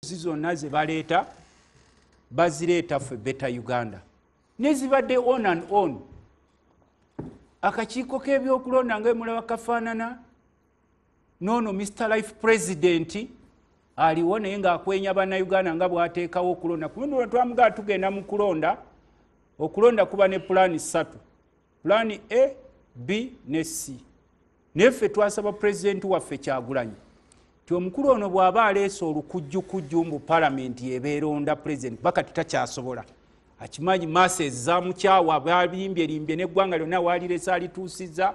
Zonna ze baleeta, bazireeta for better Uganda, nezibadde on and on. Akakiiko k'ebyokulonda nga emulaba kafaanana noono Mr Life President aliwo, naye ng'akwenya Bannayuganda nga bw'ateekawo okulonda. Ku twamugaa tugenda mu kulonda, okulonda kuba ne pulaani ssatu, pulaani A, B ne C. Naye ffe twasaba pulezidenti waffe Kyagulanyi ti omukulu ono bw'aba aleese olukujjukujju mbu palamenti ebeeronda pulezidenti, kuba kati takyasobola, akimanyi masses zamukyawa, balimbyelimbye neggwanga lyonna walirese alituusiza.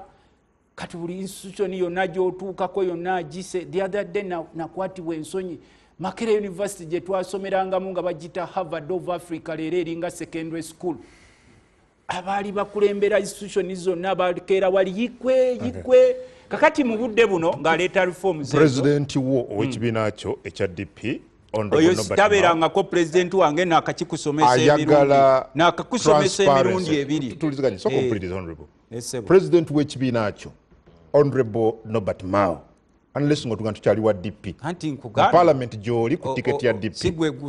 Kati buli institution yonna gyotuukako yonna agise. The other day nakwatibwa ensonyi, Makerere University gye twasomerangamu nga bagita Harvard of Africa, leero eringa secondary school. Abaali bakulembera institution zonna bakeera wali yikwe yikwe. Kakati mu budde buno ng'aleeta reforms. Pulezidenti wo ow'ekibiina kyo ekya DP, oyo tabeerangako pulezidenti wange, nakakikusomesa emirundi ebiri. Tuliziganye, sooka ompulirize, honorable. Pulezidenti w'ekibiina kyo, Honorable Norbert Mao, unless nga tugamba tukyali wa DP anti parliament gyoli ku tiketi ya DP,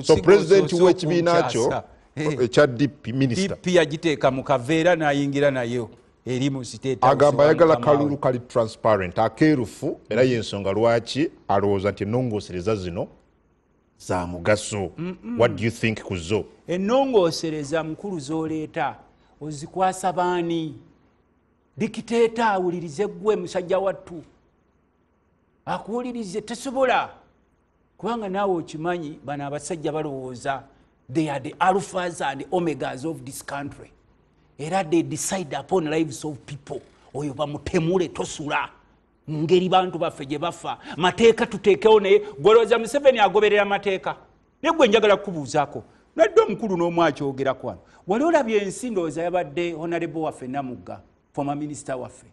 so pulezidenti w'ekibiina kyo ekya DP, minister. DP yagiteeka mu kaveera n'ayingira nayo eri mu state. Agamba ayagala kalulu kali transparent, akeerufu, era yensonga lwaki alowooza nti ennongoosereza zino za mugaso. What do you think ku zo? Ennongoosereza mukulu z'oleeta ozikwasa baani? Dictator awulirize ggwe musajja wattu, akuwulirize? Tesobola, kubanga naawe okimanyi bano abasajja balowooza they are the alphas and omegas of this country, era they decide upon lives of people. Oyo bamutemule, tosula ngeri bantu baffe gye bafa. Mateeka tuteekewo, naye gwolowooza Museveni agoberera mateeka? Naye gwe njagala kukubuuzaako, nadde omukulu n'omu akyogerako wano, wali olabye ensi, ndowooza yabadde honorable waffe Namugga, former minister waffe,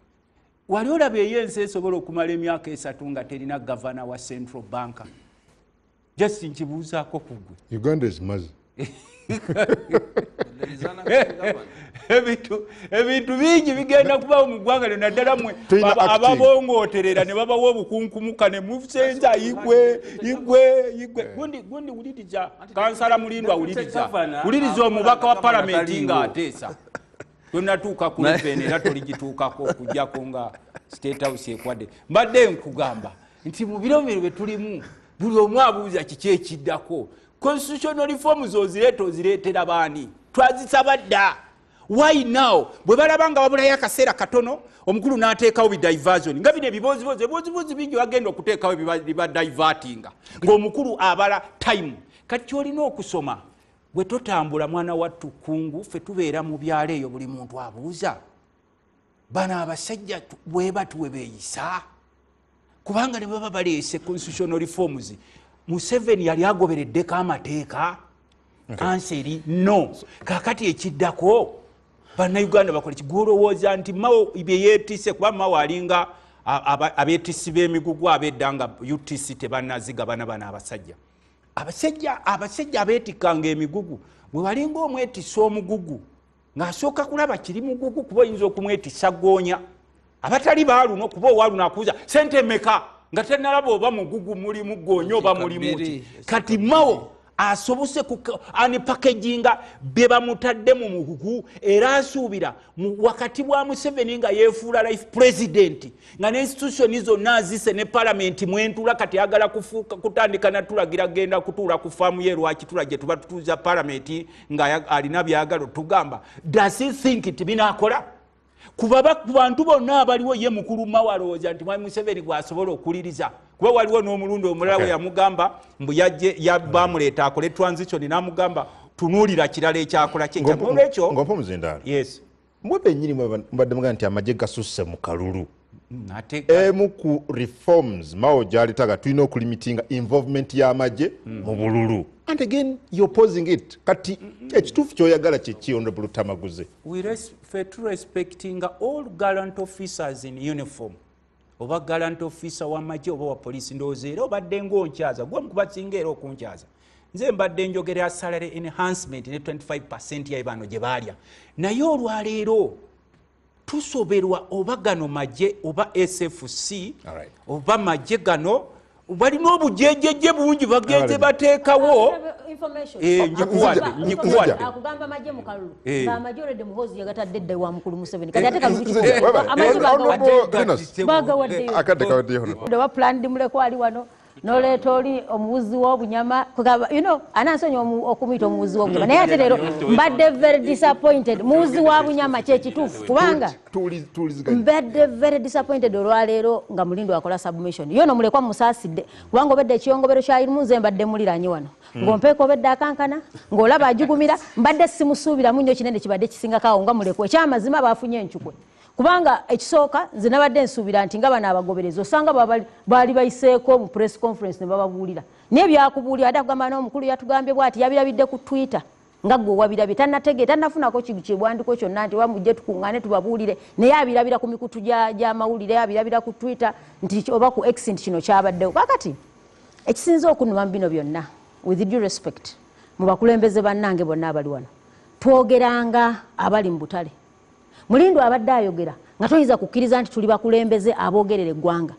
wali olabye eyo ensi esobola okumala emyaka 3 nga terina gavana wa central bank? Just nkibuuzaako ku gwe. Uganda ezimaze. Ebintu bingi bigenda kubawo mu ggwanga lyo, naddala mwe ababongooterera ne babawa obukunkumuka ne musenza igwe igwe igwe. Gundi gundi, wuliriza kansala Mulindwa, wuliriza, wuliriza omubaka wa palamenti ng'ateesa. Tonatuuka ku lupene era toligituukako okujjako nga State House ekwadde. Mbadde nkugamba nti mu biro bino bye tulimu, buli omu abuuza kiki ekiddako. Constitutional reforms ozireeta, ozireetera baani? Twazisaba dda. Why now? Bwe balaba nga wabulayo akaseera katono, omukulu n'ateekawo bidiversion nga bino ebibozibozi, ebibozibozi bingi bagenda okuteekawo biba divertinga ng'omukulu abala time. Kati kyolina okusoma bwe totambula, mwana wattu kungu, ffe tubeera mu byalo eyo, buli muntu abuuza bano abasajja bwe batuwe beeyisa, kubanga ne baba baleese constitutional reforms, Museveni yali agobereddeko amateeka? Answer eri no. Kakati ekiddako Bannayuganda bakole kigolowooza nti Mao byeyeetisse, kuba Mao alinga abeetisi b'emigugu ab'edda nga UTC tebannazigabana. Bano abasajja abeetikkanga emigugu, bwe balinga omwetissa omugugu ng'asooka kulaba kiri mugugu, kuba oyinza okumwetissa goonya abatali baaluno, kuba owaluno akuuza sente emeka nga tenalaba oba mugugu mulimu goonya oba mulimu ki. Kati Mao asobose unpackaginga bye bamutadde mu mugugu, era asuubira wakati bwa Museveni nga yeefuula life president, nga ne institution zonna azise ne palamenti mwentula. Kati agala kutandika natulagira genda kutuula ku faamu ye lwakitula gye tuba tutuuza palamenti, nga alina byagala otugamba. Does he think nti binaakola? Kuba ku bantu bonna abaliwo, ye mukulu Mao alowooza nti mwami Museveni gwasobola okuliriza, kuba waliwo n'omulundi omulala we yamugamba mbu yajje bamuleeta akole transition, n'amugamba tunuulira kirala ekyakola kye. Olwekyo Ngompa omuzindaalo. Yes. Mwe bennyini mubadde mugamba nti amagye gasusse mu kalulu. Emu ku reforms Mao gyaletaga, tulina okulimitinga involvement y'amagye mu bululu, and again you're opposing it. Kati ekituufu kyoyagala kyeki, Honorable Tamaguze? Fe turespectinga all gallant officers in uniform, oba gallant officer w'amagye oba wa poliisi. Ndowooza era obadde ngaonkyaza gwe mukubasinga era okunkyaza. Nze mbadde njogera salary enhancement ne 25 yaye bano gye baalya, naye olwaleero tusoberwa oba gano magye oba SFC oba magye gano. Balina obujejeje bungi bagenze bateekawo. Njikuwadde. Akugamba amagye mu kalulu. Ng'amagye olwedde Muhoozi yagatadde dda wa mukulu Museveni. Kati ate kalulu amagye bagawaddeyo. Akadde kawaddeyo. Oba plan mulekwa ali wano. Noleeta oli omuwuzi w'obunyama kugamba, you know, anansonyi okumuyita omuwuzi w'obunyama, naye ate leero mbadde very disappointed. Muwuzi wa bunyama kyekituufu, kubanga mbadde very disappointed olwaleero nga Mulindwa akola submission. Yo no mulekwa musaasidde, kubanga obedde ekiyongobero kyalimu, nze mbadde muliranye wano ng'ompeeka obedde akankana ng'olaba ajugumira, mbadde simusuubiramu nnyo kinene kibadde kisingako nga mulekwa. Ekyamazima baafunye encukwe, kubanga ekisooka nze nabadde nsuubira nti nga bano abagoberezi osanga baali bayiseeko mu press conference ne bababuulira, naye byakubuulira ate akugamba n'omukulu yatugambye bw'ati, yabirabidde ku Twitter nga ggwe wabirabye, tannategeera, tannafunako kibwandiko kyonna nti wamujje tukuŋŋaane tubabuulire, naye abirabira ku mikutu gy'amawulire, abirabira ku Twitter nti oba ku X nti kino kyabaddewo. Kakati ekisinza okunnuma mu bino byonna, with due respect mu bakulembeze bannange bonna abali wano, twogeranga abali mu butale. Mulindwa abadde ayogera nga toyinza kukkiriza nti tuli bakulembeze aboogerera eggwanga.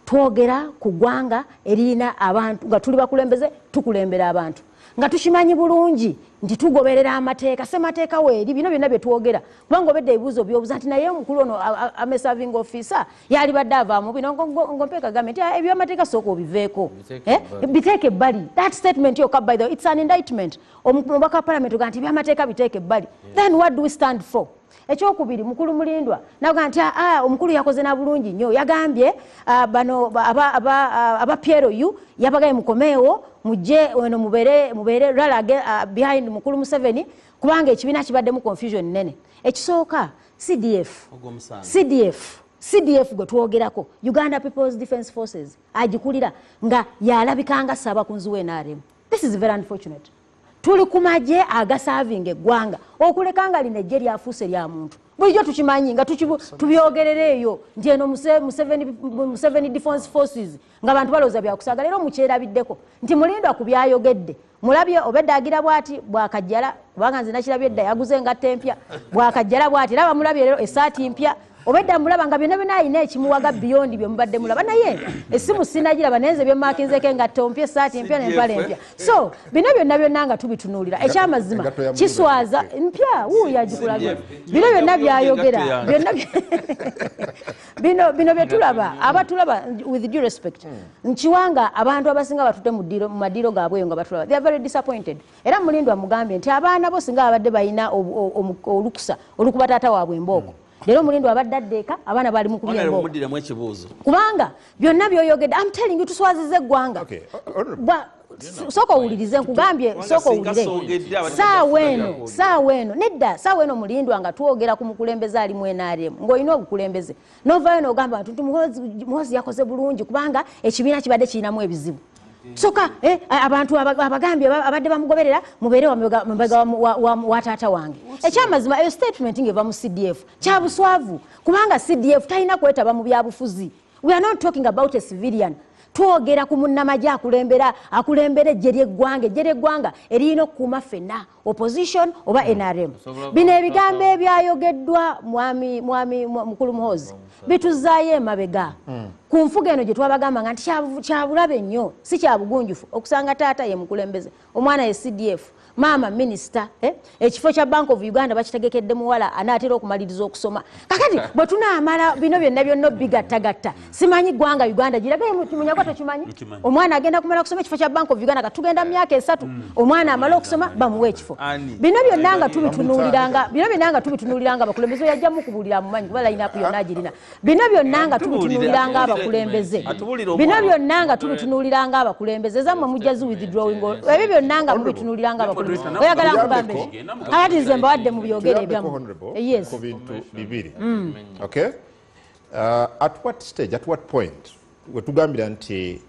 Twogera ku ggwanga erina abantu, nga tuli bakulembeze tukulembera abantu, nga tukimanyi bulungi nti tugoberera amateeka, ssemateeka weeri bino byonna bye twogera, kubanga obedde ebibuuzo by'obuuza nti naye omukulu ono ame serving officer yalibadde avaamu bino, ng'ompeeka agambe nti ebyamateeka sooka obiveeko, biteeke ebbali. That statement yokka, by the way, it's an indictment. Omubaka wa parliament ogamba nti ebyamateeka biteeke ebbali, then what do we stand for? Ekyokubiri, mukulu Mulindwa naga nti omukulu yakoze na bulungi nnyo, yagambye bano aba PLU yabagaye mukomeewo mujje eno mubeere rally behind mukulu Museveni, kubanga ekibiina kibaddemu confusion nnene. Ekisooka, CDF CDF gwe twogerako, Uganda People's Defence Forces, agikulira nga yalabikanga ssaabakunzi wa NRM. This is very unfortunate. Tuli ku magye agasavinga eggwanga, okuleka nga lino eggye lyafuuse lya muntu. Bulijjo tukimanyi nga tubyogerera eyo nti eno Museveni Defence Forces, nga abantu balowooza byakusaaga. Leero mukyerabiddeko nti Mulindwa ku byayogedde, mulabye obedde agira bw'ati bwakajjala, kubanga nze nakirabye edda yaguze engatto empya, bwakajjala bw'ati, era bamulabye leero essaati mpya, obedda mulaba nga byonna byonna alina ekimuwaga beyond bye mubadde mulaba, naye essimu sinagiraba, naye nze byemmakinzeeko engatto mpya, essaati mpya n'empale mpya. So bino byonna byonna nga tubitunuulira, ekyamazima kiswaza mpya wuuyo agikulaga. Bino byonna byayogera byonna bino bye tulaba, abatulaba with due respect, nkiwanga abantu abasinga batudde mu madiiro gaabwe eyo nga batulaba, they are very disappointed. Era Mulindwa mugambye nti abaana bo singa abadde balina olukusa olukuba taata waabwe embooko, leero Mulindwa abadde addeeka abaana bali mu kubya embooko, kubanga byonna byoyogedde, I'm telling you, tuswaziza eggwanga. Sooka owulirize, nkugambye sooka owulire. Saawa eno nedda, saawa eno Mulindwa nga twogera ku mukulembeze ali mu NRM, ng'olina obukulembeze novaayo n'ogamba nti Muhoozi yakoze bulungi kubanga ekibiina kibadde kirinamu ebizibu. Soka abantu abagambye abadde bamugoberera mubeere mabega wa taata wange. Ekyamazima eyo statement ng'eva mu CDF kyabuswavu, kubanga CDF talina kwetaba mu byabufuzi. We are not talking about a civilian. Twogera ku munnamagye akulembera eggye ly'eggwanga, eggye ly'eggwanga eririna okukuuma ffenna, opposition oba NRM. Bino ebigambo ebyayogeddwa mwami mukulu Muhoozi bituzaayo emabega ku nfuga eno gye twabagambanga nti kyabulabe nnyo, si kyabugunjufu okusanga taata ye mukulembeze, omwana ye CDF, maama minisita, ekifo kya Bank of Uganda bakitegekedde muwala anaatera okumaliriza okusoma. Kakati bwe tunaamala bino byonna byonna obigattagatta, simanyi ggwanga Uganda girage. Munyagwa tokimanyi, omwana agenda kumala okusoma ekifo kya Bank of Uganda, katugenda mu myaka 3 omwana amala okusoma bamuwe ekifo. Bino byonna nga tubitunuuliranga, bino byonna nga tubitunuuliranga abakulembeze, yajjamu kubuulira mumanyi kuba line up yonna agirina. Bino byonna nga tubitunuuliranga abakulembeze, bino byonna nga tubitunuuliranga abakulembeze, zammwe mujja zi withdrawing, ebyo byonna nga mubitunuuliranga abakulembeze. Oyagala nkugambe ki? Kakati nze mbawadde mubyogere ebyammwe. Yes. Ku bintu bibiri. Okay? At what stage, at what point, wetugambira nti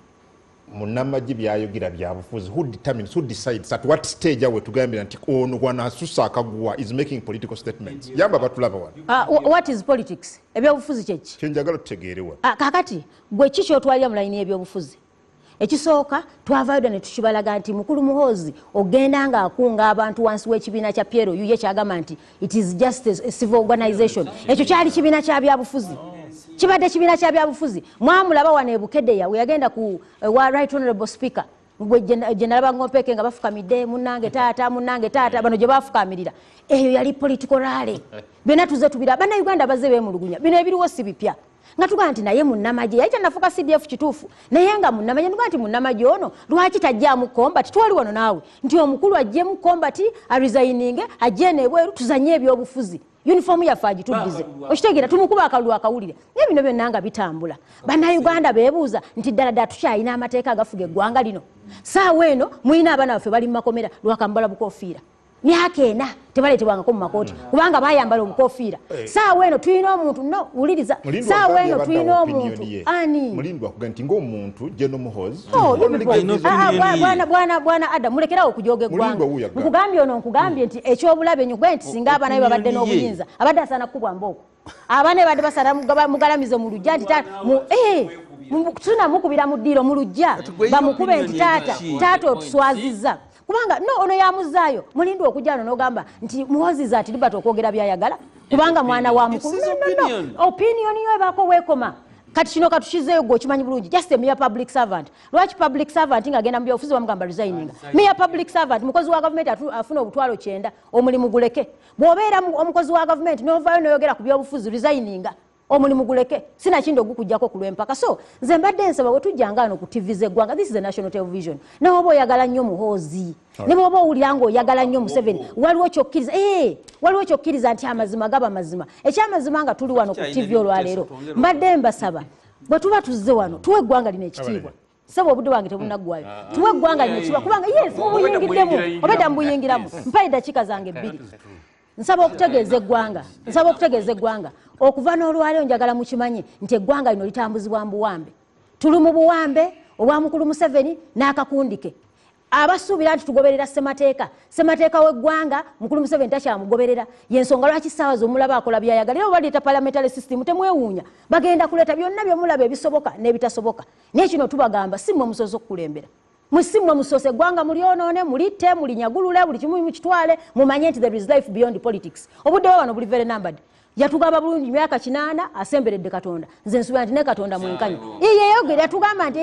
munnamagye byayogera byabufuzi, who determines, who decides, at what stage awe tugambira nti ono wanasusa akaguwa is making political statements? Yamba batulaba wano. What is politics? Ebyobufuzi kyeki? Kyenjagala tutegeere wano. Kakati gwe ki kyotwalira mu layini y'ebyobufuzi? Ekisooka twavaayo dda ne tukibalaga nti mukulu Muhoozi ogenda ng'akunga abantu wansi w'ekibiina kya PLU, ye kyagamba nti it is just a civil organization. Ekyo kyali kibiina kya byabufuzi. Kibadde kibiina kya byabufuzi. Mwamulaba wano e Bukeddeya we yagenda ku wa Right Honorable Speaker gye nalaba Ngompeke nga bafukamidde, munnange taata, munnange taata, bano gye bafukamirira. Eyo yali political rally. Byonna tuzze tubiraba, Bannayuganda bazze beemulugunya, bino ebiriwo si bipya. Nga tugamba nti naye munnamagye yali tannafuuka CDF kituufu, naye nga munnamagye, tugamba nti munnamagye ono lwaki tajjaamu combat? Twali wano naawe nti omukulu ajjemu combat, aresigninge, ajje eno ebweru tuzanye ebyobufuzi, uniform yaffe agituddize, okitegeera, tumukuba akalulu akawulire. Naye bino byonna nga bitambula, Bannayuganda beebuuza nti ddala ddala tukyalina amateeka agafuga eggwanga lino? Saawa eno mulina abaana baffe bali mu makomera lwakambala bukofiira, myaka 4 tebaleetebwangako mu makooti kubanga bayambala obukofiira. Saawa eno tulina omuntu, no wuliriza, saawa eno tulina omuntu ani Mulindwa kuga nti ng'omuntu General Muhoozi bwana bwana Adam, mulekerawo okujoga eggwanga. Nkugambye ono, nkugambye nti ekyobulabe nyugwe nti singa abaana be babadde n'obuyinza abadde asaana kukubwa mbooko, abaana be badde basaana mugalamize mu luggya nti tunamukubira mu ddiiro mu luggya bamukube nti taata taata otuswazizza. Kubanga no ono yamuzaayo Mulindwa okujja wano n'ogamba nti Muhoozi ati liberty okwogera byayagala kubanga mwana wa mukulu. No, no, no. Opinion yo ebaako weekoma. Kati kino katukizeeyo gwe okimanyi bulungi, just a mere public servant. Lwaki public servant ng'agenda mu byobufuzi bamugamba resigning? Mere public servant, mukozi wa gavumenti afuna obutwalo 90, omulimu guleke. Bw'obeera omukozi wa gavumenti n'ovaayo n'oyogera ku byobufuzi, resigninga, omulimu guleke, sinakindi ogukuggyako ku lw'empaka. So nze mbadde nsaba bwe tujjanga wano ku TV z'eggwanga, this is a national television, ne bw'oba oyagala nnyo Muhoozi, ne bw'oba owulira ng'oyagala nnyo Museveni, waliwo ky'okkiriza, waliwo ky'okkiriza nti amazima gaba mazima. Ekyamazima nga tuli wano ku TV olwaleero, mbadde mbasaba bwe tuba tuzze wano tuwe eggwanga lino ekitiibwa. Sebo obudde bwange tebunaggwayo, tuwe eggwanga lino ekitiibwa kubanga yes mubuyingiddemu, obedda mubuyingiramu. Mpa eddakiika zange 2. Nsaba okutegeeza eggwanga, nsaba okutegeeza eggwanga okuva n'olwaleero njagala mukimanye nti eggwanga lino litambuzibwa mu buwambe. Tuli mu buwambe obwa mukulu Museveni n'akakundi ke. Abasuubira nti tugoberera ssemateeka, ssemateeka w'eggwanga mukulu Museveni takyamugoberera. Y'ensonga lwaki ssaawa z'omulaba akola by'ayagala. Era baleeta parliamentary system, temwewuunya, bagenda kuleeta byonna byomulaba ebisoboka n'ebitasoboka. Naye kino tubagamba si mmwe musoose okukulembera, musimmwe musoose eggwanga mulyonoone, mulitte, mulinyagulule, buli kimu mukitwale, mumanye nti there is life beyond politics. Obudde bwa wano buli very numbered. Yatugamba bulungi myaka 8 asemberedde Katonda. Nze nsuubira nti ne Katonda mwenkanya. Ye yayogera, yatugamba nti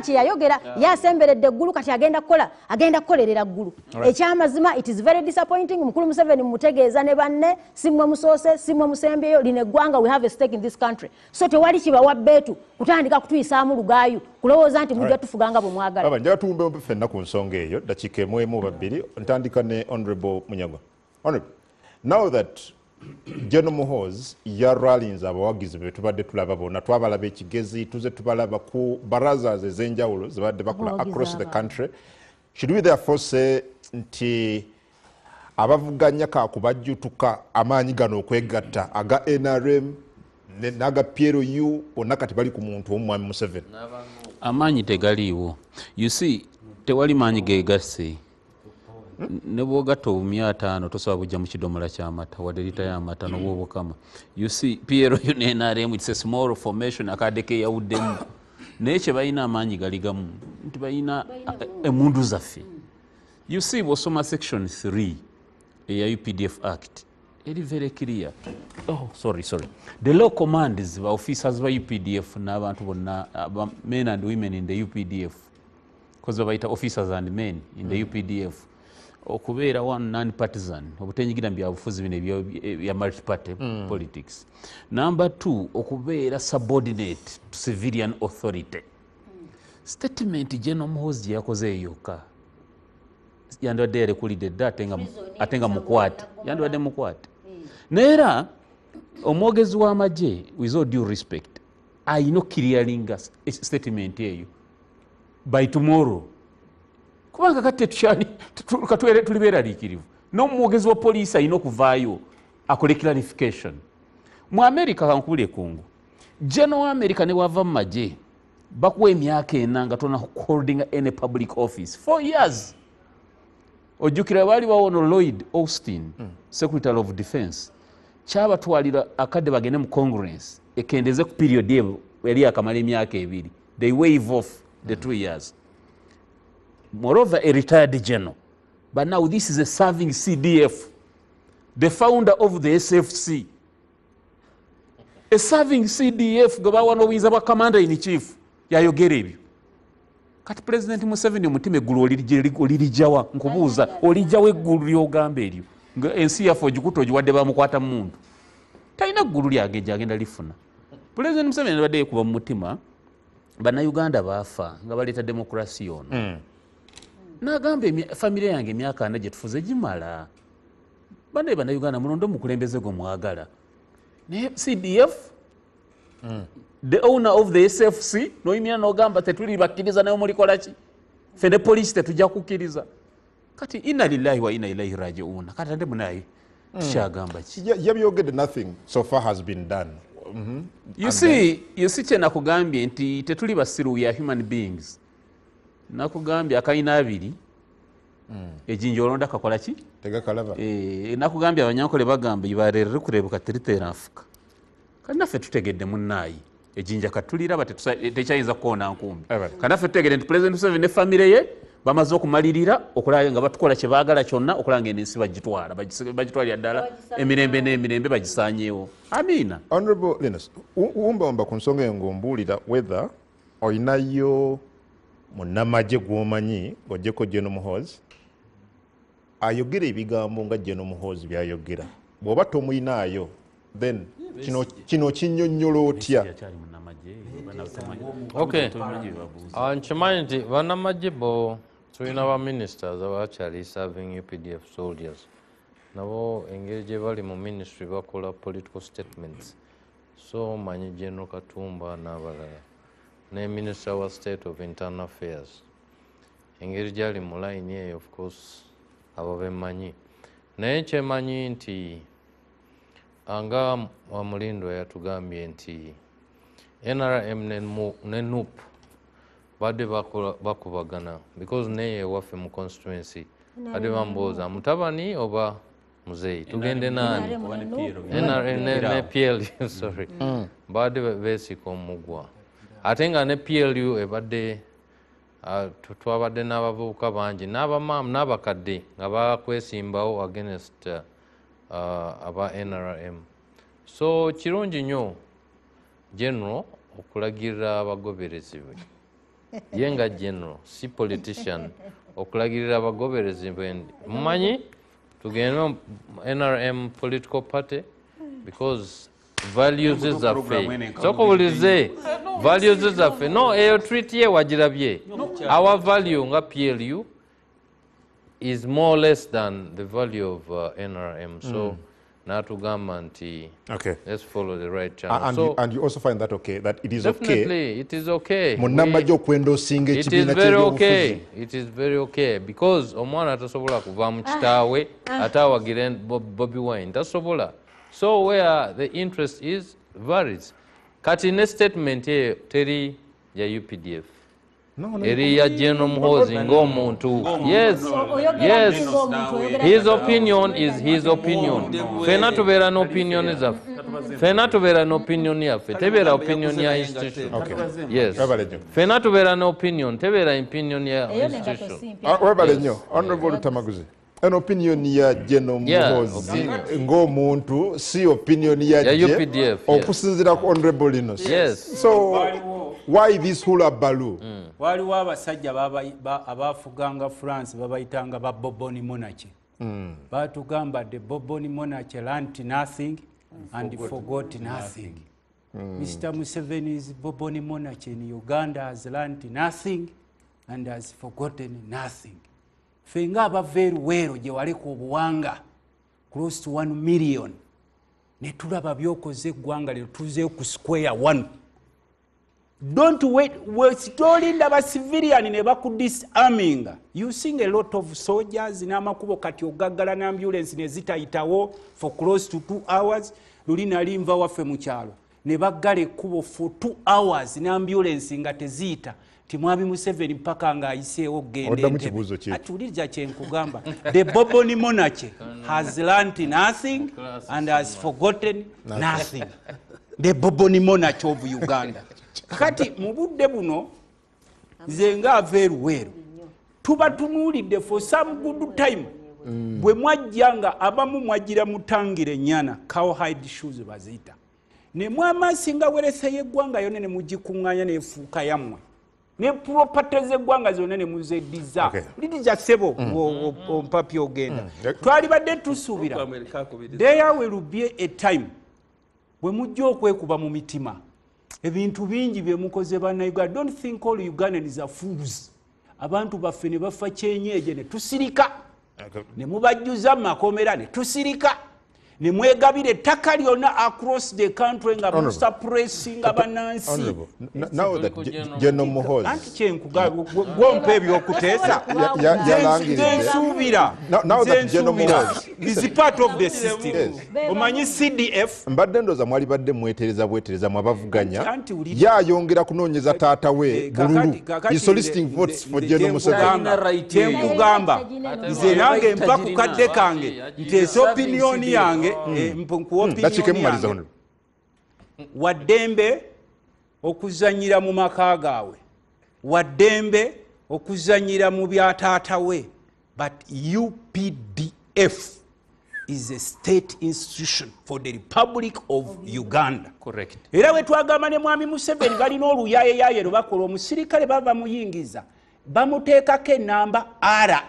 kye yayogera yasemberedde eggulu, kati agenda kukola, agenda kukolerera ggulu. Ekyamazima it is very disappointing. Mukulu Museveni mumutegeeza ne banne, si mmwe musoose, si mmwe musembyeyo, lino eggwanga, we have a stake in this country. So tewali kibawa bbeetu kutandika kutuyisaamu lugaayu kulowooza nti mujja tufuga nga bwe mwagala. Baba, njagala tuwumbe ffenna ku nsonga eyo dakiika emu emu oba bbiri. Ntandika ne Honorable Munyagwa. Honorable, now that General Muhoozi yarallinze abawagizi be tubadde tulaba bonna, twabalaba ekigezi, tuze tubalaba ku barazas ez'enjawulo zebadde bakola across the country, should we therefore say nti abavuganya kakubajjutuka amaanyi gano okwegatta aga NRM n'aga PLU bonna kati bali ku muntu omu, Mwami Museveni? Amaanyi tegaliiwo. You see, tewali maanyi geegasse. Ne bw'ogatta obumyu 5 tosobola bujja mu kidomola ky'amata wadde lita y'amata n'obwobukama. You see, PLU ne NRM, it's a small formation, akadde keeyawuddemu. Naye kye balina amaanyi gali gamu nti balina emmundu zaffe. You see, bw'osoma section 3 eya UPDF Act eri very clear. Oh, sorry, sorry. The law commands ba officers ba UPDF n'abantu bonna, men and women in the UPDF, because babayita officers and men in the UPDF, okubeera one non-partisan, obutenyigira mu byabufuzi bino ebya multi-party politics. Number 2, okubeera subordinate to civilian authority. Statement General Muhoozi gye yakoze yokka yandibadde yalekulidde dda, ate nga mukwate, yandibadde mukwate. Naye era omwogezi w'amagye, with all due respect, ayina okukiriyalinga statement eyo by tomorrow, kubanga kati tetukyali tuli beeraliikirivu. N'omwogezi wa poliisi alina okuvaayo akole clarification. Mu America, kankubule kungu, General wa America ne bw'ava mu magye bakuwa emyaka 4 nga tonna holding any public office, 4 years. Ojjukira baali bawono Lloyd Austin, Secretary of Defense, kyabatwalira akadde bagende mu Congress ekendeze ku period eyo yali yakamala emyaka 2. They waive off the 2 years. Moreover, a retired general. But now this is a serving CDF, the founder of the SFC. A serving CDF gwe bawa n'obuyinza bwa commander in chief yayogera ebyo. Kati President Museveni omutima eggulu olirijjawa? Nkubuuza, olijjawa eggulu ly'ogamba eryo? Nga ensi yaffe ogikutte ogiwadde bamukwata muntu. Talina ggulu lyagejja agenda lifuna. President Museveni abadde yekuba mu mutima, Bannayuganda baafa nga baleeta demokrasi ono. N'agamba famire yange emyaka 4 gye tufuze gimala. Bannaye Bannayuganda mulonde omukulembeze gwe mwagala. Naye CDF, the owner of the SFC, noyimira n'ogamba tetuli bakkiriza naye mulikola ki? Ffe ne poliisi tetujja kukkiriza. Kati inna lillahi wa inna ilaihi raji'un. Kati ate munaye tukyagamba ki? Yabyogedde, nothing so far has been done. You see kye nakugambye nti tetuli basiru, we are human beings. Nakugambye akayina abiri, ejinja olonda kakola ki? Tegakalaba. Nakugambye abanyankole bagamba ibarere rikurebuka teritera nfuka. Kandi naffe tutegedde munnaayi ejinja katuliraba tekyayinza kukoona nkumbi. Kandi naffe tutegedde nti President Museveni ne famire ye bamaze okumalirira okulaba nga batukola kye baagala kyonna, okulaba nga ensi bagitwala, bagitwalira ddala emirembe n'emirembe bagisaanyeewo. Amiina. Honorable Linus, wumbawumba ku nsonga eyo ng'ombuulira whether olinayo munnamagye gw'omanyi ng'oggyeko General Muhoozi ayogera ebigambo nga General Muhoozi by'ayogera. Bw'oba tomuyinaayo, then kino kinnyonnyola otya? Okay. Nkimanyi nti bannamagye bo tulina ba ministers abakyali serving UPDF soldiers. Nabo engeri gye bali mu ministry bakola political statements. So manyi General Katumba n'abalala ne Minister wa State of Internal Affairs. Engeri gyali mu line eyo, of course, abo bemmanyi. Naye kyemanyi nti anga Mulindwa yatugambye nti NRM ne NUP badde bakubagana because neye ewaffe mu constituency badde bambuuza mutabani oba muzeeyi tugende nani, NRM ne PLU, sorry, badde beesika omugwa. Ate nga ne PLU ebadde twabadde n'abavubuka bangi n'abamaamu n'abakadde nga bakwesimbawo against aba NRM. So kirungi nnyo General okulagirira abagoberezi be. Ye nga General, si politician, okulagirira abagoberezi be. Mumanyi tugende NRM political party because values zaffe. Sooka values zaffe. No, eyo treaty ye wagirabye. Our value nga PLU is more or less than the value of NRM. So natugamba nti let's follow the right channel. And, so, and you also find that okay, that it is definitely, okay? Definitely, it is okay. Munnamagye okwendosinga It is ekibiina very okay. ky'ebyobufuzi. It is very okay because omwana tasobola kuva mu kitaawe ate awagire Bobi Wine. Tasobola. So where the interest is varies. Kati ne statement eyo teri ya UPDF. No, Eri ya General Muhoozi ng'omuntu. Yes. Yes. His opinion is his opinion. Ffenna tubeera n'opinion zaffe. Ffenna tubeera n'opinion yaffe. Tebeera opinion ya institution. Okay. Yes. Webale nnyo. Ffenna tubeera n'opinion. Tebeera opinion ya Eyo nengato institution. si mpya. Webale nnyo. Honorable Lutamaguzi. An opinion ya General Muhoozi opinion. ng'omuntu si opinion ya Ya gye UPDF, yes. okusinziira ku Honorable Linus. Yes. So why this hula baloo? Waliwo abasajja abaafuganga France babayitanga ba Bourbon monarchy. Batugamba the Bourbon monarchy learnt nothing and forgot nothing. Mr. Museveni's Bourbon monarchy in Uganda has learnt nothing and has forgotten nothing. Ffe ng'abava eruweero gye waleka obuwanga close to 1 million ne tulaba by'okoze eggwanga lero tuzeeyo ku square one. Don't wait, tolinda ba civilian ne bakudisarminga. You seeing a lot of soldiers n'amakubo kati ogaggala n'ambulance ne zitayitawo for close to 2 hours. Luli nali nva waffe mu kyalo ne baggala ekkubo for 2 hours n'ambulance nga teziyita. Ti Mwami Museveni mpaka ng'ayiseewo okugenda Oddamu Entebbe. kibuuzo ki? Ati wuliriza kye nkugamba. The Bourbon monarchy has learnt nothing and has forgotten nothing. The Bourbon monarchy of Uganda. Kati mu budde buno nze ng'ava eruweero tubatunuulidde for some good time. Bwe mwajja nga abamu mwajjira mutangire ennyana, cowhide shoes baziyita. Ne mwamasinga wealth y'eggwanga yonna ne mugikuŋŋaanya n'efuuka yammwe. Ne properties z'eggwanga zonna ne muzeddiza. Lidija ssebo ompapi ogenda. Twalibadde tusuubira. There will be a time bwe mujja okwekuba mu mitima. Ebintu bingi bye mukoze bannayuganda. Don't think all Ugandans are fools. Abantu baffe ne bafa kyenyeje ne tusirika. Ne mubajjuza mu makomera ne tusirika. Ne mwegabira ettaka lyonna across the country nga musuppressinga bannansi. Now that General Muhoozi anti kyenkugamba gwompa ebyokuteesa nsuubira now that General Muhoozi is part of the system. Omanyi CDF mbadde ndowooza mwali badde mwetereza bwetereza mwabavuganya yayongera kunoonyeza taata we bululu. He's soliciting votes for General Museveni. Kyenkugamba nze nange mpa ku kadde kange nteesa opinion yange waddembe okuzanyira mu maka gaabwe, waddembe okuzanyira mu bya taata we, but UPDF is a state institution for the Republic of Uganda. Correct. Era we twagamba ne Mwami Museveni balina oluyayeyaye lwe bakola, omusirikale baba bamuyingiza bamuteekako enamba RA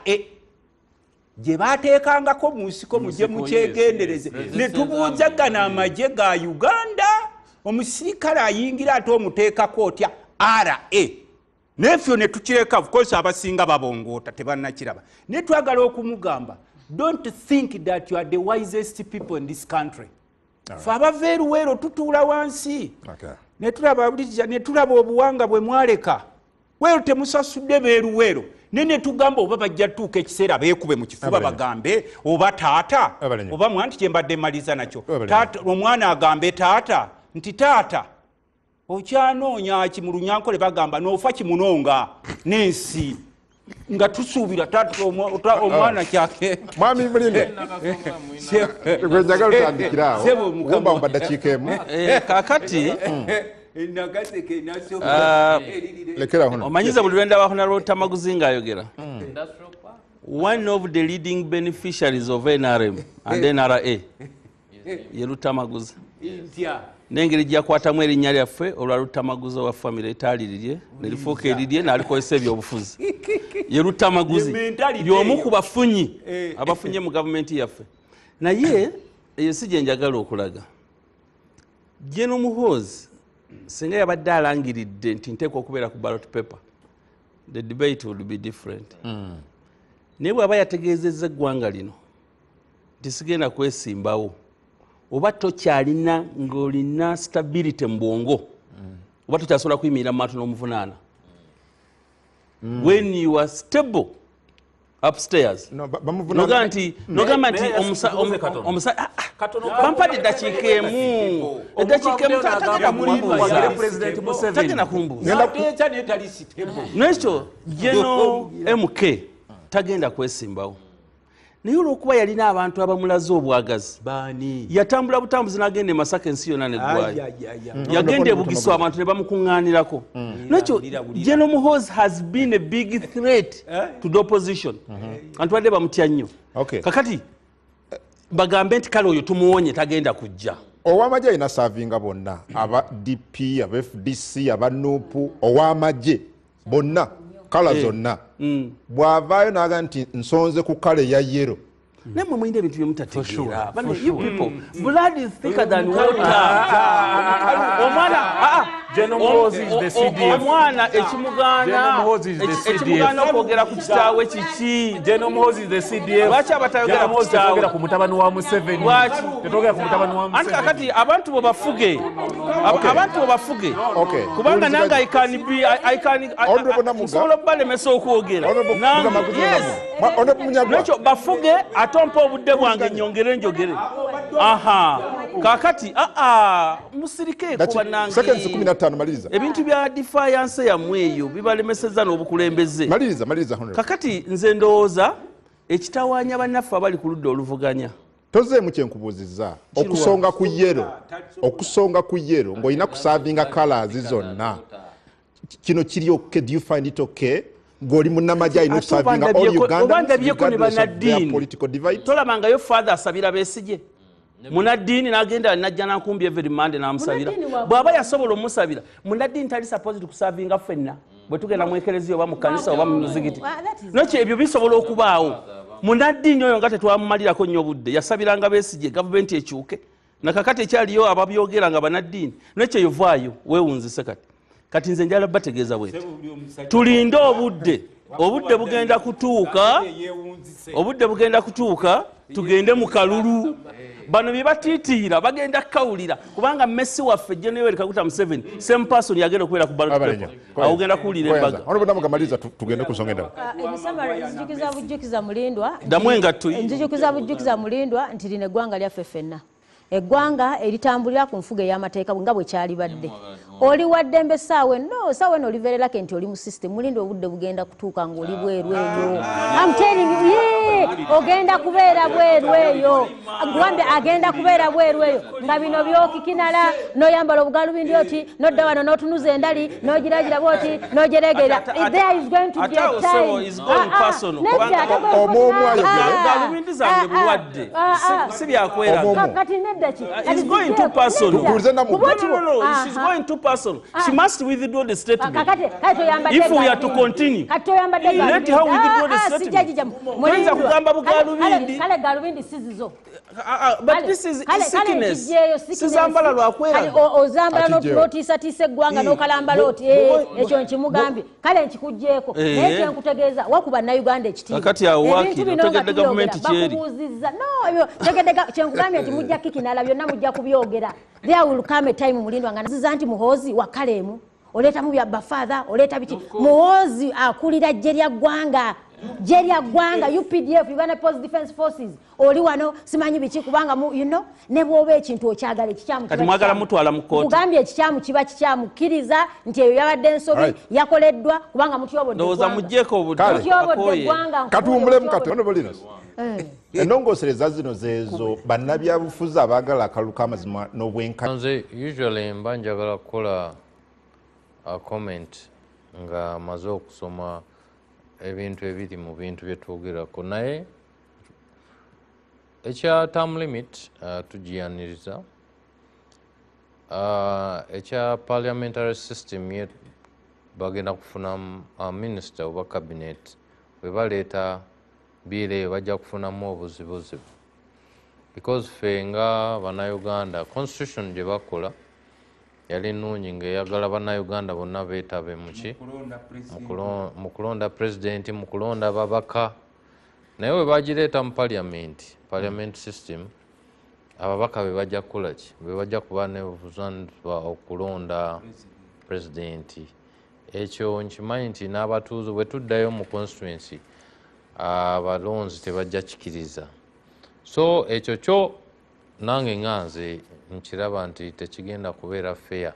gye bateekangako mu nsiko, mujje mukyegendereze. Ne tubuuza gano amagye ga Uganda, omusirikale ayingira ate omuteekako otya RA? Nefyo ne tukireka, of course abasinga babongoota tebannakiraba. Ne twagala okumugamba, don't think that you are the wisest people in this country. Ffe abava eruweero tutuula wansi ne tulaba obuwanga bwe mwaleka. Weero temusasudde beeruweero. Nene tugamba oba bajja tuuka ekiseera beekube mu kifuba bagambe oba taata oba mwanti kye mbadde maliza nakyo. Omwana agambe taata nti taata okyanoonya ki mu Lunyankole bagamba n'ofa kimunonga n'ensi nga tusuubira taata omwana kyake. Mwami Mulinde gwe njagala otandikira awo wumba mu ddakiika emu. Kaakati omanyiza buli lwenda Honorable Tamaguzi ng'ayogera. One of the leading beneficiaries of NRM and NRA ye Lutamaguzi. N'engeri gyakwatamu erinnya lyaffe olwa Lutamaguzi owa famire etaali lirye ne lifuuka erirye n'alikozesa ebyobufuzi. Ye Lutamaguzi y'omu ku bafunyi abafunye mu gavumenti yaffe. Naye eyo si gye njagala okulaga. General Muhoozi singa yabadde alangiridde nti nteekwa okubeera ku ballot paper, the debate would be different. Naye bw'aba yategeezezza eggwanga lino nti sigenda kwesimbawo, oba tokyalina ng'olina stability mu bwongo, oba tokyasobola kuyimirira mu maato n'omuvunaana. When you are stable upstairs, nogamba nti bampadde eddakiika emu, eddakiika emu tagenda kumbuuza. N'ekyo General MK tagenda kwesimbawo. Naye olw'okuba yalina abantu abamulaze obwagazi, yatambula butambuzi n'agenda e Masaka ensi yonna neggwayo. Yagenda e Bugisu abantu ne bamukuŋŋaanirako. N'ekyo General Muhoozi has been a big threat to the opposition. Abantu badde bamutya nnyo. Kakati bagambe nti kale oyo tumuwonye tagenda kujja. Ow'amagye alina saavinga bonna, aba DP, aba FDC, aba NUP, ow'amagye bonna kala zonna. Bw'avaayo n'agamba nti nsonze ku kala eya yellow. Nammwe mulina ebintu bye mutategeera. You people, blood is thicker than water. Omwana ekimugaana okwogera ku kitaawe kiki? Lwaki abatayogera ku kitaawe? Anti kakati abantu bwe bafuge, abantu bwe bafuge, kubanga nange I can be, I can, nsobola okubalemesa okwogera. Yes. Bafuge ate ompa obudde bwange nnyongere njogere. Aha. Kakati musirikeeko bannange. Seconds 15 maliriza. Ebintu bya defiance yammwe eyo bibalemesezza n'obukulembeze. Maliriza, maliriza Honorable. Kakati nze ndowooza ekitawaanya bannaffe abali ku ludda oluvuganya. Tozeemu kye nkubuuzizza. Okusonga ku yellow, okusonga ku yellow ng'olina kusaavinga colours zonna. Kino kiri okay, do you find it okay? Ng'oli munnamagye alina okusaavinga all Ugandans regardless of their political divide. Tolabangayo father asabira Besigye. Munaddiini n'agenda najja nankumbi every Monday n'amusabira. Bw'aba yasobola omusabira, munaddiini tali supposed kusavinga ffenna. Bwe tugenda mu ekereziya oba mu kkanisa oba mu muzigiti. Nakyo ebyo bisobola okubaawo. Munaddiini oyo nga tetwamumalirako nnyo budde, yasabiranga Besigye gavumenti ekyuke. Nakakati ekyaliyo ababyogera nga bannaddiini. Nakyo yovaayo weewunzise kati. Kati nze njala bategeeza bweti. Tulinde obudde. Obudde bugenda kutuuka. Obudde bugenda kutuuka tugende mu kalulu. Bano bye batiitiira bagenda kukawulira kubanga Messi waffe General Kaguta Museveni same person yagenda okubeera ku ballot paper. Awo ogenda kuwulira embaga. Honorable Namuga maliza tugende ku nsonga endala. Emisamala nzijukiza bujjukiza Mulindwa. Ddamu engatto. Nzijukiza bujjukiza Mulindwa nti lino eggwanga lyaffe ffenna. Eggwanga eritambulira ku nfuga ey'amateeka nga bwe kyalibadde. Oli wa ddembe ssaawa eno, ssaawa eno olivererako nti oli mu system. Mulindwa obudde bugenda kutuuka ng'oli bweru eyo. I'm telling you, yeah, ogenda kubeera bweru eyo. Gwambe agenda kubeera bweru eyo. Nga bino by'okikinala, n'oyambala obugalubindi oti, n'odda wano n'otunuza endali, n'ogiragira bw'oti, n'ojeregerera. There is going to be a time. Is going personal. Galubindi zange bulwadde. Si byakweraga. Kati nedda ki? It's going too personal. No, she's going too personal. She must withdraw the statement. If we are to continue, let her withdraw the statement. But this is sickness. Sizambala lwakwera. Ozambala n'otiisatiisa eggwanga n'okalambala oti ekyo nkimugambye. Kale nkikuggyeeko. Naye kye nkutegeeza wakuba Bannayuganda ekitiibwa. Kakati awo waakiri otegedde gavumenti kyeri. Bakubuuzizza. No, ebyo kye nkugambye nti mujja kikinala byonna mujja kubyogera. There will come a time Mulindwa nga naziza nti Muhoozi wa Kaleemu oleetamu bya bafather oleeta biki. Muhoozi akulira ggye lya ggwanga. Ggye lya ggwanga UPDF Uganda People's Defence Forces. Oli wano simanyi biki kubanga you know ne bw'oba ekintu okyagala ekikyamu. Kati mwagala mutwala mu kkooti. Kugambye ekikyamu kiba kikyamu, kkiriza nti eyo yabadde ensobi yakoleddwa kubanga mutyobodde. Ndowooza muggyeko obudde. Mutyobodde eggwanga. Katuwummulemu kati Honorable Linus. Ennongoosereza zino zeezo bannabyabufuzi abaagala akalulu k'amazima n'obwenkanya. Nze usually mba njagala kukola a comment nga maze okusoma ebintu ebiri mu bintu bye twogerako, naye ekya term limit tugiyaniriza. Ekya parliamentary system ye bagenda kufuna minister oba cabinet bwe baleeta bill eyo bajja kufunamu obuzibuzibu because ffe nga Bannayuganda constitution gye bakola yali nnungi ng'eyagala Bannayuganda bonna beetabe muki mu kulonda pulezidenti, mu kulonda ababaka, naye bwe bagireeta mu parliament system ababaka be bajja kukola ki? Be bajja kuba n'obuvunaanyizibwa okulonda pulezidenti. Ekyo nkimanyi nti n'abatuuze bwe tuddayo mu constituency abalonzi tebajja kikiriza. So ekyo kyo nange nga nze nkiraba nti tekigenda kubeera fair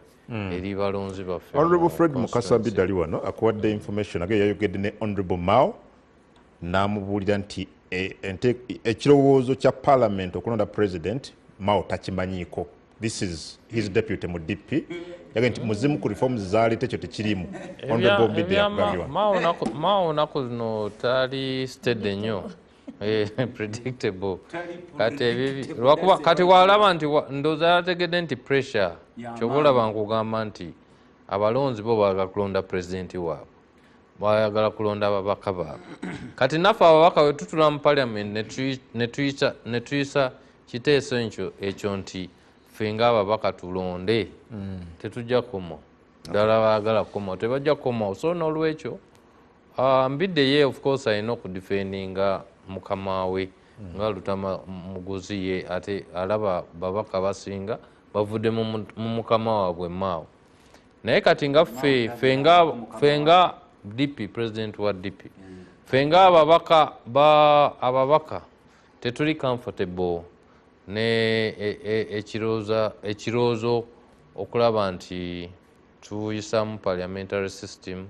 eri balonzi baffe. Honorable Fred Mukasa Mbidde ali wano akuwadde information age yayogedde ne Honorable Mao n'amubuulira nti ekirowoozo kya parliament okulonda president Mao takimanyiiko. This is his deputy mu DP. Yagambye nti muzimu ku reforms zaaleeta ekyo tekiriimu. Honorable Mbidde yakugambye wano. Mao naku zino tali steady nnyo. Predictable. Kati ebibi lwakuba kati walaba nti ndowooza yategedde nti pressure ky'oba olaba nkugamba nti abalonzi bo baagala kulonda pulezidenti waabwe, baagala kulonda ababaka baabwe. Kati naffe ababaka bwe tutula mu parliament ne tuyisa kiteeso ekyo nti ffe ng'ababaka tulonde, tetujja kukomawo. Ddala baagala kukomawo tebajja kukomawo. So n'olwekyo Mbidde ye of course alina okudefendinga mukama we nga Lutama Muguzi ye ate alaba babaka basinga bavudde mu mukama waabwe Mao. Naye kati nga ffe nga DP, president wa DP, ffe nga ababaka tetuli comfortable ne ekirowoozo okulaba nti tuyisamu parliamentary system.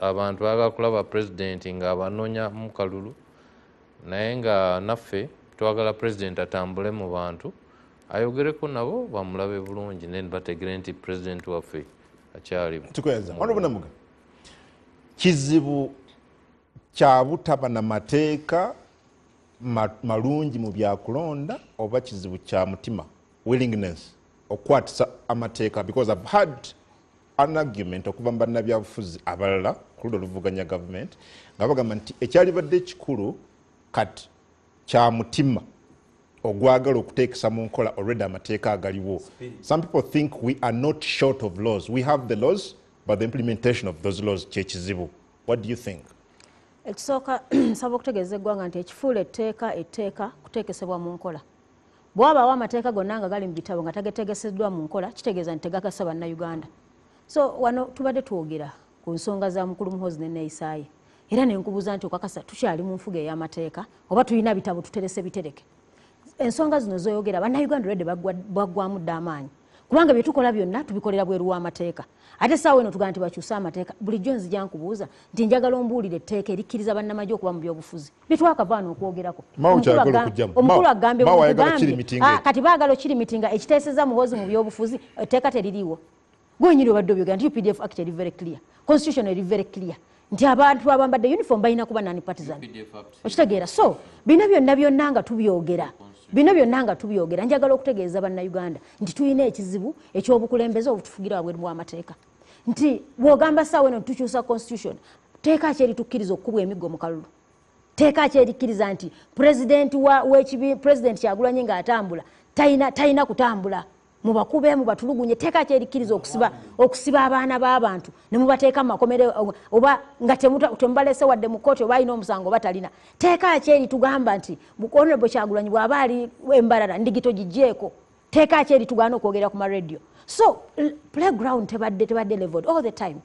Abantu baagala kulaba pulezidenti nga abanoonya mu kalulu, naye nga naffe twagala pulezidenti atambule mu bantu ayogereko nabo bamulabe bulungi then bategere nti pulezidenti waffe akyali. Tukweza. Honorable Namuga, kizibu kya butaba na mateeka Malungi mu byakulonda oba kizibu kya mutima, willingness okwatisa amateeka? Because I've had an argument okuva mu bannabyabufuzi abalala ku ludda oluvuganya government nga bagamba nti ekyalibadde ekikulu kati kya mutima ogwagala okuteekesa mu nkola already amateeka agaliwo. Some people think we are not short of laws, we have the laws, but the implementation of those laws kyekizibu. What do you think? Ekisooka, nsaba okutegeeza eggwanga nti ekifuula etteeka etteeka kuteekesebwa mu nkola. Bw'wabaawo amateeka gonna nga gali mu bitabo nga tagetegeseddwa mu nkola, kitegeeza nti tegakasa Bannayuganda. So wano tubadde twogera ku nsonga za mukulu Muhoozi neneeyisaaye, era nenkubuuza nti okakasa tukyali mu nfuga ey'amateeka oba tulina bitabo tuterese bitereke? Ensonga zino zoyogera, Bannayuganda olwedde baggwamu dda amaanyi, kubanga bye tukola byonna tubikolera bweru w'amateeka. Ate saawa eno tugamba nti bakyuse amateeka. Bulijjo nzija nkubuuza nti njagala ombuulire etteeka erikkiriza bannamagye okuba mu byobufuzi byetwakavaano okwogerako. Omukulu agambye, kati baagala okirimitinga ekiteeseza Muhoozi mu byobufuzi, etteeka teririiwo. Gwenyini obadde obyogera nti UPDF Act eri very clear, constitution eri very clear nti abantu abambadde uniform balina kuba nani partisan, okitegeera? So bino byonna byonna nga tubyogera, bino byonna nga tubyogera, njagala okutegeeza Bannayuganda nti tulina ekizibu ekyobukulembeze obutufugira wabweru bw'amateeka. Nti bw'ogamba saawa eno tukyusa constitution, teeka ki eritukkiriza okukubwa emiggo mu kalulu? Teeka ki erikkiriza nti president wekibi, President Kyagulanyi ng'atambula talina kutambula, mubakube, mubatulugunye? Teeka ki erikkiriza okusiba abaana b'abantu ne mubateeka mu makomere oba nga temubalese wadde mu kooti, oba alina omusango oba talina? Teeka ki eritugamba nti Honorable Kyagulanyi bw'aba ali Embarara, ndigito gigyeeko? Teeka ki eritugaana okwogera ku maradio? So playground tebadde leveled all the time.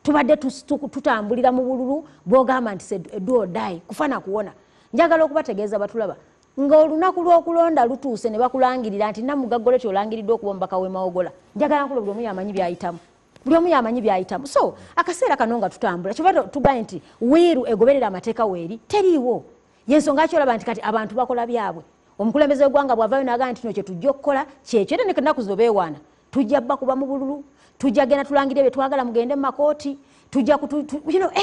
Tubadde tutambulira mu bululu bwogamba nti do or die, kufa na kuwona. Njagala okubategeeza batulaba ng'olunaku lw'okulonda lutuuse ne bakulangirira nti Namugagole tyolangiriddwa okuba omubaka w'e Mawogola, njagala nkulo buli omu yamanyi byayitamu, buli omu yamanyi byayitamu. So akaseera kano nga tutambula, kyova tugaye nti will egoberera amateeka weeri teriiwo. Yensonga kyolaba nti kati abantu bakola byabwe. Omukulembeze w'eggwanga bw'avaayo n'agamba nti kino kye tujja okukola kyekyo, era nenaku zino beewaana, tujja bakuba mu bululu, tujja genda tulangire bye twagala, mugende mu makooti, tujja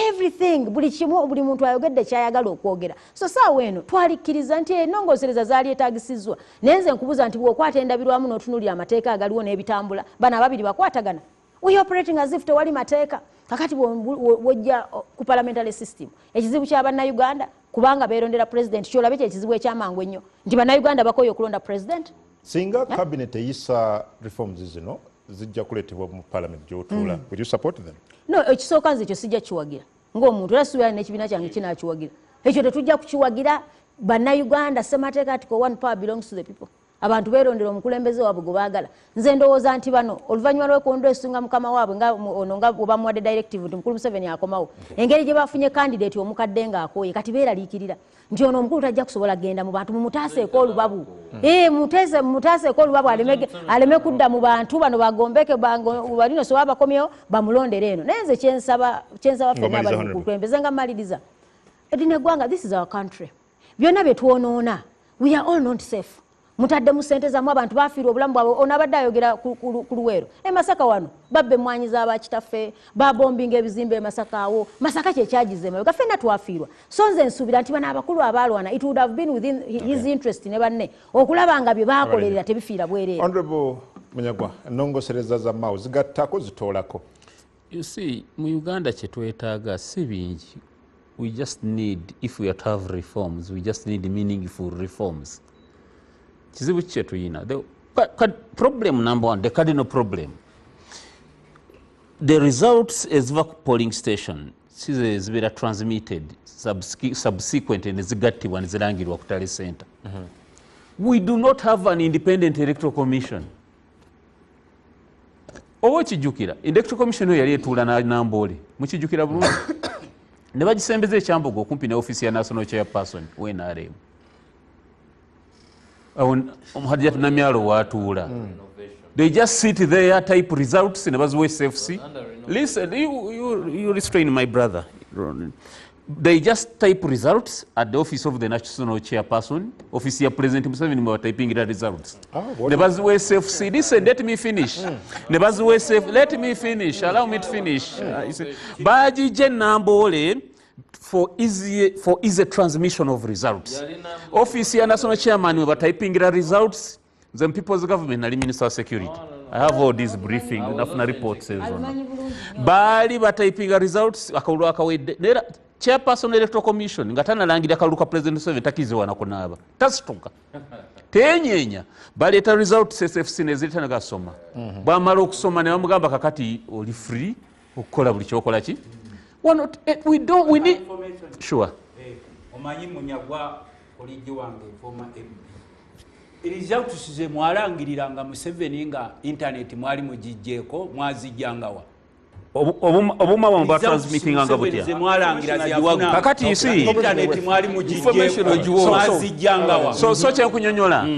everything, buli kimu, buli muntu ayogedde kyayagala okwogera. So saawa eno twalikkiriza nti ennongoosereza zaali etaagisizzwa, naye nze nkubuuza nti bw'okwata endabirwamu n'otunuulira amateeka agaliwo n'ebitambula, bano ababiri bakwatagana? We operating as if tewali mateeka. Kakati bwojja ku parliamentary system, ekizibu ky'Abannayuganda kubanga beerondera president, kyolabe kyekizibu ekyamangu ennyo nti Bannayuganda bakoye okulonda president. Singa cabinet eyisa reforms zino, zijja kuleetebwa mu parliament gyotuula, will you support them? No, ekisooka nze ekyo sijja kiwagira ng'omuntu, era suubira n'ekibiina kyange kinaakiwagira. Ekyo tetujja kukiwagira. Bannayuganda, ssemateeka article 1, power belongs to the people. Abantu beerondera omukulembeze waabwe gwe baagala. Nze ndowooza nti bano oluvannyuma lw'ekondo esunga mukama waabwe nga ono nga bwe bamuwadde directive nti mukulu Museveni akomawo, engeri gye bafunye candidate omukadde ng'akooye, kati beeraliikirira nti ono omukulu tajja kusobola genda mu bantu. Mumutaaseeko olubabu, mumutaaseeko olubabu aleme kudda mu bantu. Bano bagombeke balino soba bakomyewo bamulondere eno. Naye nze kyensaba ffenna abali mu bukulembeze, nga mmaliriza, lino eggwanga, this is our country, byonna bye twonoona, we are all not safe. Mutaddemu sente zammwe, abantu bafiirwa obulamu bwabwe. Ono abadde ayogera ku Luweero e Masaka, wano babba emmwanyi z'abakitaffe, babombinga ebizimbe e Masaka. Awo Masaka kyekyagiza emabega, ffenna twafiirwa. So nze nsuubira nti bano abakulu abaalwana, it would have been within his interest ne banne okulaba nga bye baakolerera tebifiira bwereere. Honorable Munyagwa, ennongosereza za Mao zigattako, zitoolako? You see, mu Uganda kyetwetaaga si bingi. We just need, if we are to have reforms, we just need meaningful reforms. Kizibu ki kyetuyina? The problem number one, the cardinal problem, the results eziva ku polling station si ze zibeera transmitted subsequently ne zigattibwa ne zirangirwa ku tally center. We do not have an independent electoral commission. Oba okijjukira, electoral commission eyo yali etuula Namboole, mukijjukira bulungi, ne bagisembeza ekyambogo okumpi ne ofiisi ya national chairperson w'NRM, awo Hajjat Namyalo waatuula. They just sit there, type results ne baziwa SFC. Listen, you restrain my brother. They just type results at the office of the national chairperson, office ya President Museveni mwe batypingira results. Ah, what Ne baziwa SFC. Listen, let me finish. Ne baziwa SF, let me finish, allow me to finish. You see, bagijja Namboole For easy transmission of results. Office ya national chairman we batypingira results, the People's Government nali Minister of Security. I have all this briefing, nafuna reports zonna. Baali batypinga results akalulu akawedde. Nera chairperson Electoral Commission nga tanalangira akalulu ka President Museveni takiziwa nakunaaba. Tasituka. Tenyenya baleeta results SFC nezireta nagasoma. Bwamala okusoma ne bamugamba kakati oli free okukola buli kyokola ki? One, we don't, we need sure. Omanyi Munyagwa oliji wange former MP. Results ze mwalangiriranga Museveni nga internet mwali mugijjeeko mwazijjangawa. Obuma bwa transmitting nga butya. Kakati you see internet mwali mugijjeeko mwazijjangawa. So kyenkunyonyola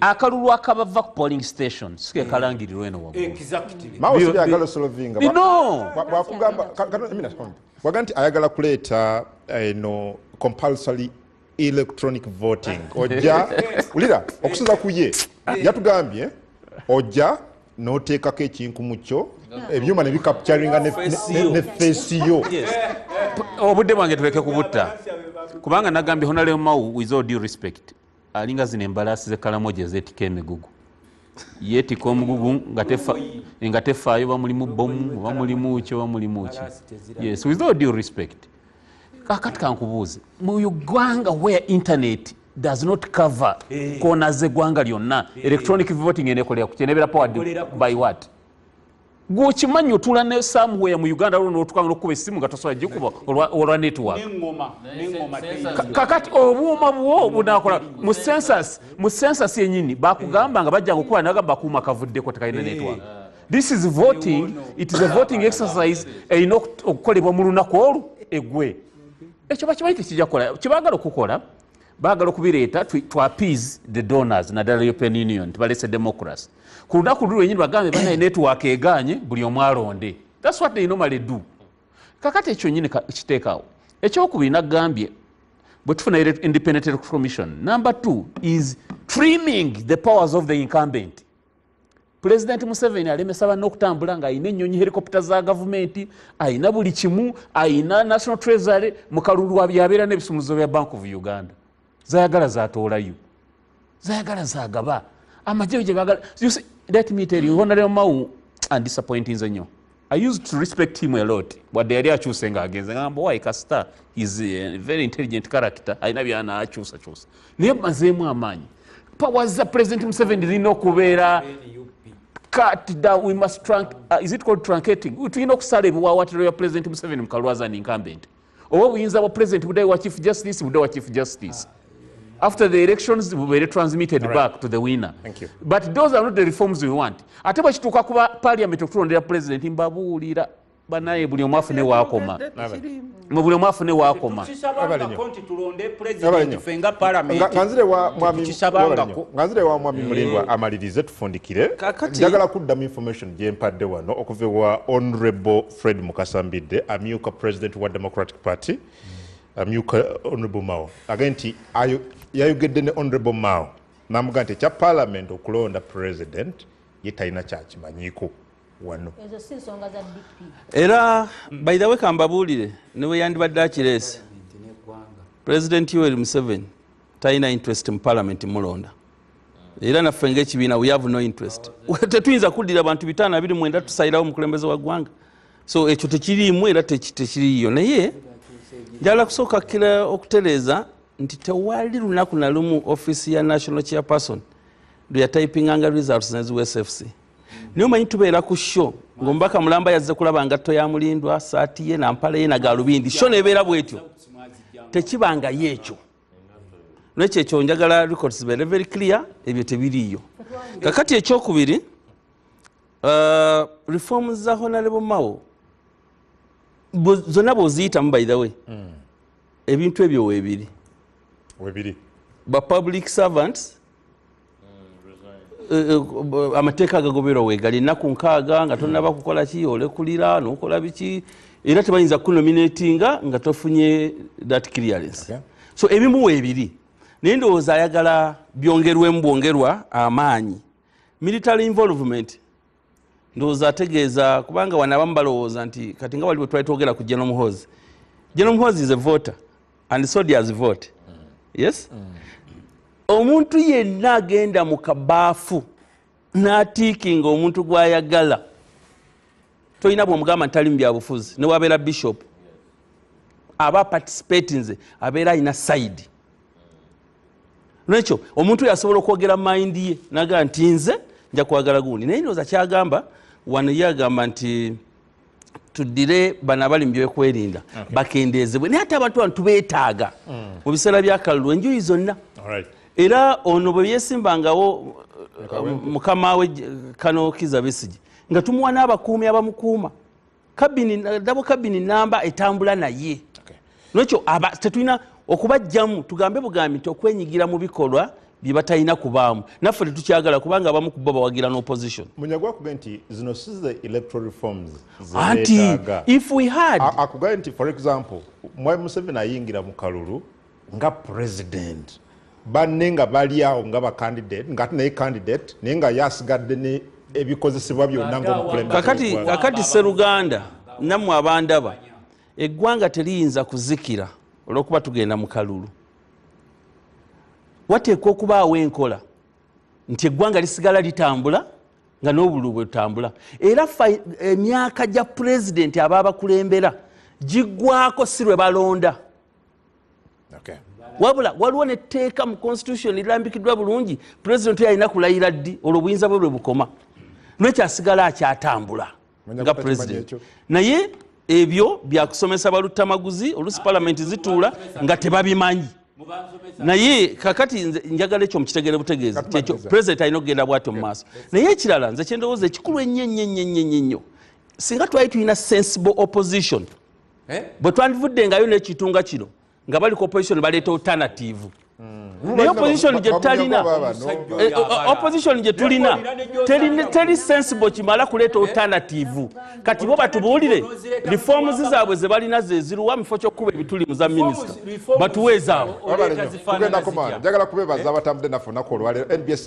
akalulu akabava ku polling station sike kalangirirwa eno waggulu. Exactly. Mao si ayagala solvinga. No. Bwakugamba waga nti ayagala kuleeta eno compulsory electronic voting. Ojja ulira okusinza ku ye yatugambye ojja n'oteekako ekinkumu kyo ebyuma ne bicapturinga ne face yo. Obudde bwange tuleke kubutta kubanga nagambye Honorable Mao with all due respect alinga zino embalaasi z'Ekalamoja ezeetika emigugu yeetika omugugu nga tefaayo bamulimu bomu bamulimu ki bamulimu ki. Yes, with all due respect, kakati kankubuuze, mu Uganda where internet does not cover kona z'eggwanga lyonna, electronic voting enekolera ku kyenebeera powered by what? Gwokimanyi otuula ne somewhere mu Uganda olwo n'otuuka n'okukuba essimu nga tosobola gikuba olwa network. Kakati obuuma bwo bunakola mu census yennyini bakugamba nga bajja kukuba nagamba akuuma kavuddeko tekalina network. This is voting, it is a voting exercise erina okukolebwa mu lunaku olwo eggwe. Ekyo bakimanyi tekijja kukola. Kye okukola baagala okubireeta to appease the donors naddala European Union tibalese democracy. Ku lunaku luli lwennyini bagambe banaye network egaanye buli omu alonde. That's what they normally do. Kakati ekyo nnyini kiteekaawo. Ekyokubiri nagambye bwe tufuna Independent Electoral Commission. Number 2 is trimming the powers of the incumbent. President Museveni alemesa banne okutambula ng'alina ennyonyi helicopter za gavumenti, alina buli kimu, alina National Treasury mu kalulu yabeera n'ebisumuzo bya Bank of Uganda. Zayagala zatoolayo. Zayagala zagaba. Amagye gye bagala. You see, let me tell you, Honorable Mao and disappointing nnyo. I used to respect him a lot. Wadde yali akyuse ng'agenze ngamba why Kasita is a very intelligent character. Alina byana akyusakyusa. Naye mazeemu amaanyi. Powers za President Museveni zirina okubeera cut down. We must is it called truncating? Tulina okusala ebiwaawaatiro bya President Museveni mu kalulu as an incumbent. Oba obuyinza bwa President buddayo wa Chief Justice, buddayo wa Chief Justice. After the elections, we were transmitted back to the winner. Thank you. But those are not the reforms we want. Ate bwe kituuka kuba parliament okutulondera president mbabuulira banaye buli omu afune waakoma. Buli omu afune waakoma. Nganzire wa mwami Mulindwa amalirize tufundikire. Njagala kuddamu information gye mpadde wano okuva wa Honorable Fred Mukasa Mbidde, amyuka president wa Democratic Party. Amyuka Honorable Mao. Again nti yayogedde ne Honorable Mao n'amugamba nti ekya parliament okulonda president ye talina kyakimanyiiko wano. Ezo si nsonga za DP. Era by the way kambabuulire ne bwe yandibadde akireese President Yoweri Museveni talina interest mu parliament mulonda. Era naffe ng'ekibiina we have no interest. Tetuyinza kuddira abantu 529 tusayirawo omukulembeze wa ggwanga. So ekyo tekiriimu era tekiriiyo naye njagala kusooka kira okutereeza nti tewali lunaku na lumu office ya National Chairperson lwe yatypinganga results neziwa SFC. Naye omanyi tubeera ku show ng'omubaka Mulamba yazze kulaba ngatto ya Mulindwa, saati ye nampale ye na galubindi. Show nebeera bwetyo. Tekibangayo ekyo. N'ekyo ekyo njagala records zibeere very clear, ebyo tebiriiyo. Kakati ekyokubiri, reforms za Honorable Mao zonna bw'oziyitamu by the way, ebintu ebyo weebiri. Weebiri. Ba public servants amateeka agagoberwa weegali ennaku 6 nga tonnaba kukola ki olekulira n'okola biki era tebayinza kunominatinga nga tofunye that clearance. So ebimu weebiri naye ndowooza ayagala byongerwemu bwongerwa amaanyi. Military involvement ndowooza ategeeza kubanga wano abamu balowooza nti kati nga wali bwe twali twogera ku General Muhoozi, General Muhoozi is a voter and soldiers vote. Yes? Omuntu yenna agenda mu kabaafu n'atiikinga omuntu gw'ayagala, tolina bw'omugamba nti tali mu byabufuzi, ne wabeera bishop aba participatinze, abeera alina side. Lwekyo omuntu oyo asobola okwogera mind ye nagaa nti nze nja kwagala gundi. Naye ndowooza kyagamba wano, ye agamba nti tuddire bano abali mu byokwerinda bakendeezebwe, naye ate abantu bano tubeetaaga mu biseera byakalulu enjuyi zonna. Era ono bwe yesimbangawo mukama we Kano Kizza Besigye, nga tumuwa n'abakuumi abamukuuma, kabini dabo kabini namba etambula naye. Lwekyo tetulina okubajjamu tugambe bugambi nti okwenyigira mu bikolwa bye batalina kubaamu, naffe tetukyagala kubanga abamu ku bo bawagira n'opposition. Munyagwa akugambye nti zino si ze electoral reforms ze Anti beetaaga. if we had Akugambye nti, for example, Mwami Museveni ayingira mu kalulu nga president, banne nga bali awo nga ba candidate, nga ate naye candidate, naye nga yasigadde ne ebikozesebwa byonna ng'omukulembeze w'eggwanga. Kakati Seruganda, nammwe abandaba, eggwanga teriyinza kuzikira olw'okuba tugenda mu kalulu. Wateekwa okubaawo enkola nti eggwanga lisigala litambula nga n'obululu bwe butambula. Era emyaka gya pulezidenti aba abakulembera giggwako si lwe balonda. Wabula waliwo netteeka mu constitution lirambikiddwa bulungi, pulezidenti oyo alina kulayira ddi, olwo obuyinza bwe bwe bukoma. Lwekyo asigala akyatambula Manya nga kutakimanyi pulezidenti. ekyo. Naye ebyo byakusomesa baluttamaguzi, oluusi palamenti zituula nga tebabimanyi. Naye kakati nze njagala ekyo mukitegere butegeezi, Kati nti ekyo maliriza. pulezidenti alina okugenda bw'atyo mu maaso. Naye ekirala nze kyendowooza ekikulu ennyo ennyo ennyo ennyo ennyo ennyo, singa twali tulina sensible opposition, bwe twandivuddengayo n'ekitunga kino nga bali ku opposition baleeta alternative. Naye opposition gye tutalina, opposition gye tulina teri sensible kimala kuleeta alternative. Kati bo batubuulire reforms zaabwe ze balina ze ziruwa, mu kifo ky'okukuba ebituli mu za minisita batuwe ezaabwe. Wabale nnyo. Tugenda koma. Njagala kubeebaza abatambudde naffe olunaku olwaleero. NBS.